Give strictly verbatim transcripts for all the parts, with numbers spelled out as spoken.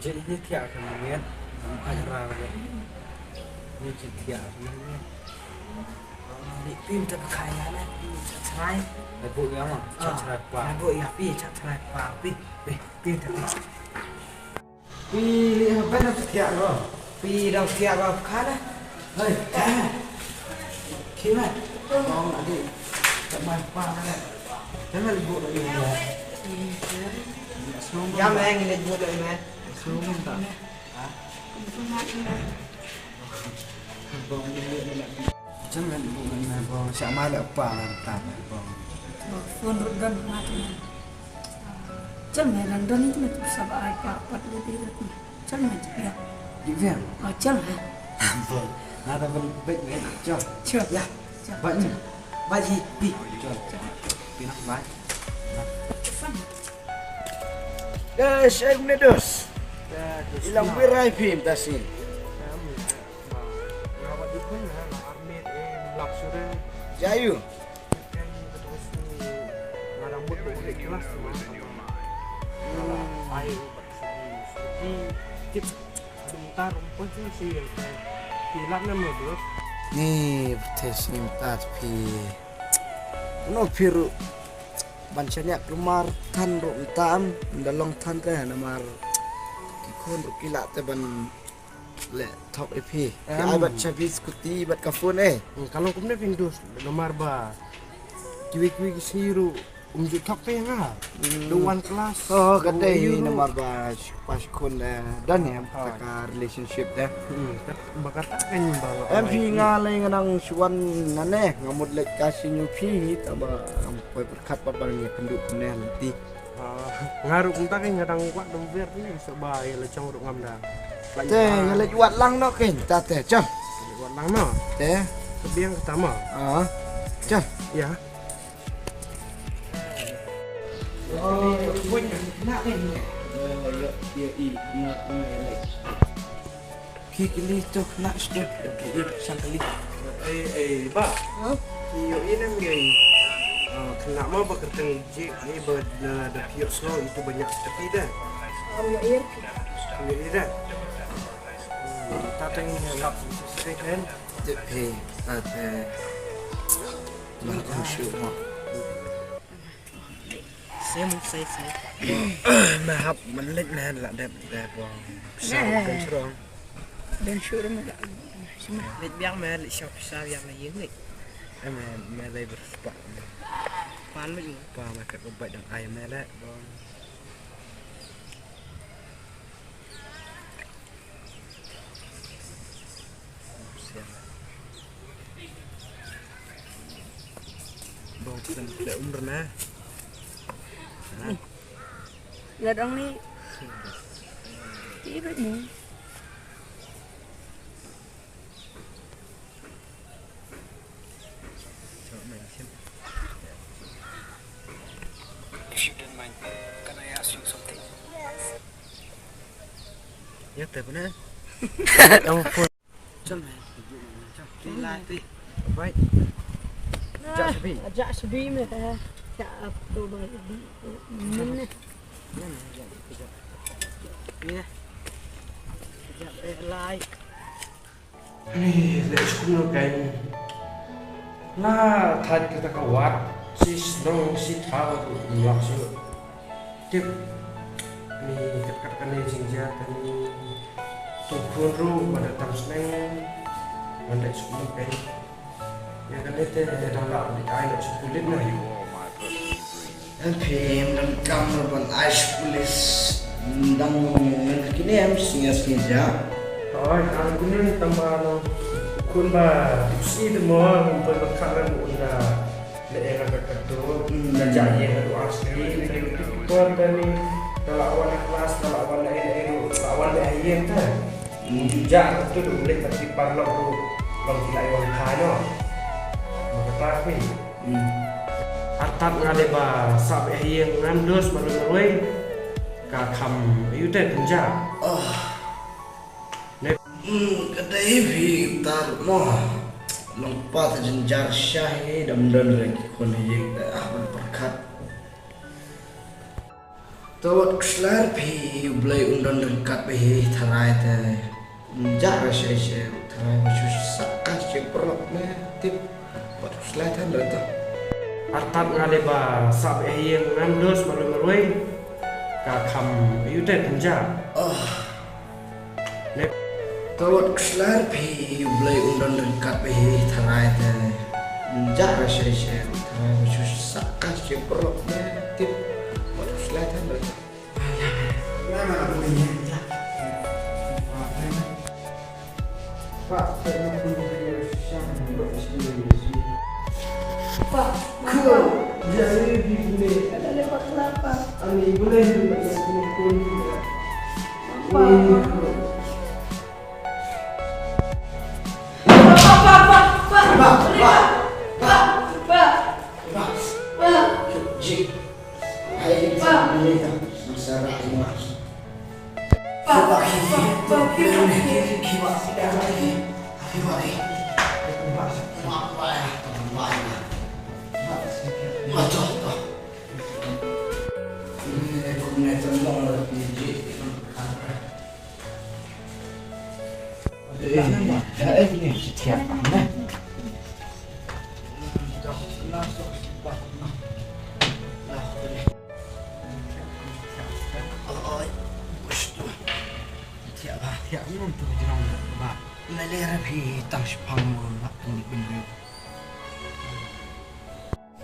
Jin ni thiah ka miet. Ai ra ka. Ni jin thiah ka miet. Ni pim ta ka ya na. Ni ta trai. Ai bu ya ma. Cha trai pa. Ai bu ya pi cha trai pa pi. Pi pi ta pi. Pi li ha ben ta thiah ro. Pi dang thiah ro ka na. Hei. Khi mai. Bong adi. Tak mai pa na. Jangan ibu lagi ya. Ya meng ini ibu lagi meng. Sum tak. Bong ini. Jangan ibu mana bong. Siapa ada apa nanti bong. Phone rut gan mati. Chal me rang don itu mati sab ai pa pat le de rut. Chal me ya. Di vem. Oh chal ha. Bong. Nada bong baik me. Chal. Chal. Ya. Baik ni. Baik hi. Pi. Chal. Pi nak baik. Guys, eh, Nedos. Ilang birai phim tasin. Jayu. Ni pyrthei sngim tat phi. No phi ruh ban shaniah kulmar than ruh mynta am da long than te namar ki khun ruh ki lah te ban leh thok ïa phi. Ki ai bad chabi scooty bad ka phone eh. Hmm, ka long kumne phin dus namar ba kiwei kiwei ki sngi ruh um ju thok te nga. Hmm. Do one class. Oh, ka dei namar ba shi pa shi khun eh, don ïa ka relationship eh. Hmm, ba kata kan ba. Em phi nga lei nga nang shuan nane nga mut leit ka shi nyu phi ta ba am poi pyrkhat pat ba ngi pynduh kumne lynti. Ah, nga ruh kumta ka nga dang kwah dang ber ni sa ba ïa la chong ruh ngam da. Te nga leit wad lang noh kein ta te chong. Leit wad lang noh. Te. Ka biang kata ma. Ah. Chong. Ya. Oh, wait, nak ni. Oh, ya, ya, i, nak ni. Ki kili tu nak sdep ki i sang kili. Eh, eh, ba. Ki yo inem ge. Ah, kena ma ba kerteng je ni ba da da pio so itu banyak tapi dah. Am yo ir. Yo ir dah. Tateng lap second. Tip he, tat he. Lah kong shu ma. Sem sai sai. Me hap man lek me la dep dep bong. Sa ben srong. Ben srong me la. Lek biang me lek shop sa biang me yeng lek. Em me lek berspa. Pan me. Pa me kat ubat dang ai me lek bong. Bong sen le umr na. Lad ong ni. Ti ba ni. If you don't mind, can I ask you something? Yes. Ya te bana. Chal me. Chal. Pi lai pi. Bai. Ja subi. Ja subi me ta. Ja ap tu ba. Min ne. Ya. Ja pe lai. Ni leh skul no kein. La thait kita ka wat si shnong si thaw tu nyok shu. Tip ni kat kat kane jingjia kane tu khun ruh ba da tam sneng. Wan leh skul no kein. Ïa kane te dang lah dik ai leh skul lit na. Em phi em dang kam ban ai sha pulit dang ngan kine em sngi sngi ja. Oi, ang kine tang ba no khun ba si de mo ngam poi ba kha ngan unda le era ka ka tu. Hmm. Na ja ye ka tu asli ni ki tu por da ni da la wan klas da la wan ai ai la wan le ai ta. Hmm. Ju ja ka tu du le ka ti par lo tu long ki lai wan kha no. Ma ka ta phi. Hmm. Artat nga dei ba sah beh ha ïing ngan dus marwei marwei. Ka kham ayu te pynjah. Ah. Ne. Hmm, ka dei phi tar mo. Long pat jynjar sha hi dam don re ki khun ha ïing te ah ban pyrkhat. To wat khuslai phi, U Blei un don ryngkat bad phi, tharai te. Ym jah ra shisha, tharai ba shu sah ka shi paralok ne tip. Wat khuslai than ra to. Artat nga dei ba sah bad ïing ngan dos marwei marwei. Ka kham aïu te pynjah. Oh. Lep. To wat khuslai phi, U Blei un don ryngkat bad phi, tharai te. Ym jah ra shisha, tharai ba shu sah ka shi paralok ne tip. Wat khuslai than ra to. Jik. Hai, Pa. Ini dah. Masalah ini. Pa, pa, pa, pa.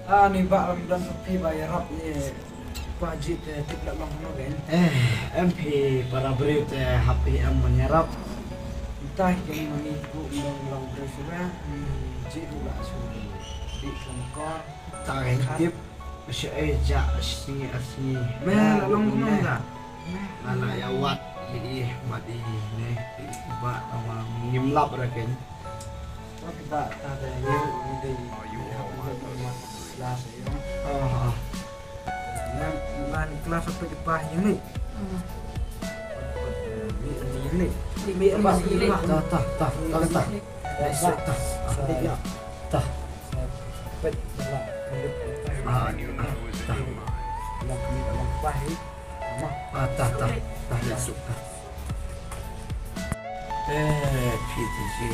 Ani ba lam don phi ba ïarap ïa pa Jik te tip la long no gen. Eh, em phi para briew te hap phi em ban ïarap. Mynta ki mani ku ym don long briew shuwa. Jik ruh la shu bi kum kor. Ta gen tip. Shu ai ja sngi ar sngi. Me la long no da. Nga la ïa wad ïa i mat i ne ba tang ma ngim lap ra ken. Wat ba ta da ïa i dei. La sa ïa. Ah, ah. Nan nan klas apa di pah ïa ni. Ni ni ni. Ni ni ni. Ta ta ta ta ta. Ta ta. Ta. Ah, ah, ta. Lang ni lang pah ni. Ah, tah, tah, tah, leit suk, tah. Eh, phi te ji.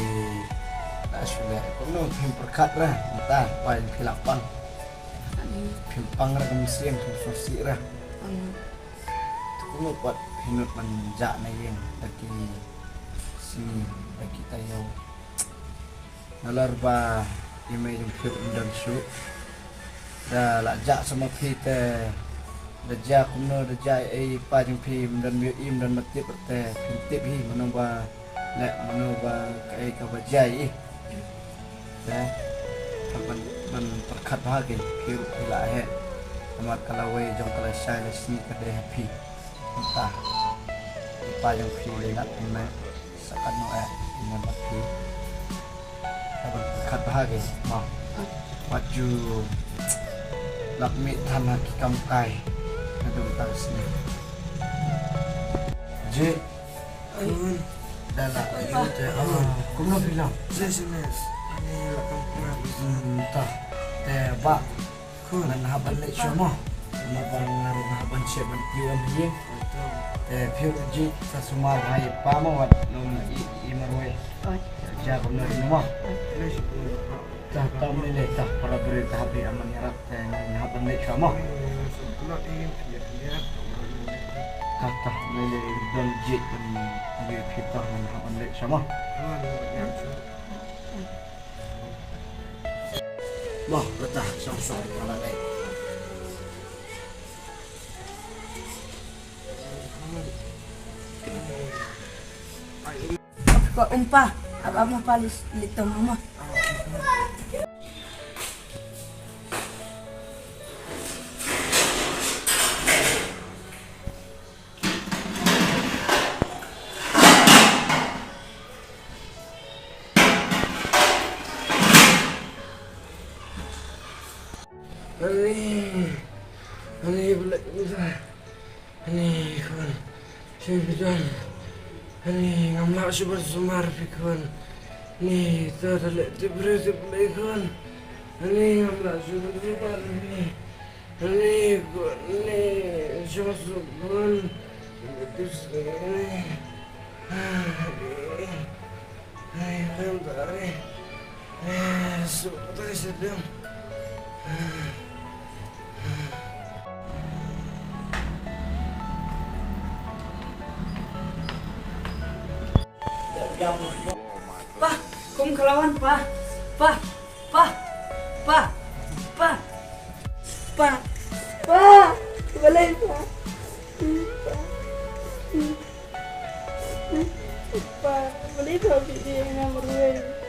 Lah shu leh. Kumno phim pyrkhat ra. Mynta, pa ïa phi lah pang. Phim pang ra kum siang, phim sngewsih ra. Te kumno pat phi nud ban jah na ïing. Da ki sngi, da ki taïew. Nalor ba i mei jong phi um don shuh. Da la jah sa ma phi te da jia kumno da jia i pa jong phi um don mih i um don ma tip te phin tip hi mano ba leh mano ba kaei kaba jia i. Te hap ban ban pyrkhat bha ki phi ruh phi la heh. Namar ka lawei jong ka lashai lashisngi ka dei ha phi. Mynta i pa jong phi dei na kumne. Sa katno eh ïa ma phi. Ka ban pyrkhat bha ki ma. Wat ju lap mih than ha ki kam kai. Nadum tang sini. Ji. Khun. Da la ïa te. Kumno phi long? Ji sini. Ani la kam kai. Hmm, ta. Te ba. Khun. Ngan hap ban leit shuwa mo. Ngan hap ban, ngan hap ban shet ban plie ïa. Te phi ruh ji sa sumar bha ïa pa mo wat nym i, i marwei. Oi. Ja kumno ri mo. Oi. Ta, ta, mlei lei ta para briew ta hap ïa man ïarap te ngan hap ban leit shuwa mo. Ta, ta, mlei lei don ji ban ïa phi ta ngan hap ban leit shuwa mo. Mo, lata, shong shong, pala dai. Ko umpa, ap ap pa lis litong mama. Ani, ani, bela, bela. Ani, khun. Shu bijan. Ani, ngam lah shu ban sumar phi khun. Ni, to da leh tip briew tip Blei khun. Ani, ngam lah shu ban sumar phi. Ni ko ni jong sukun. Betul sekali. Hai, kan tadi. Eh, sukun sedang. Pa, kum kalawan pa. Pa, pa, pa, pa, pa, pa, balai pa. Pa, pa, balai pa, bidi nga merui.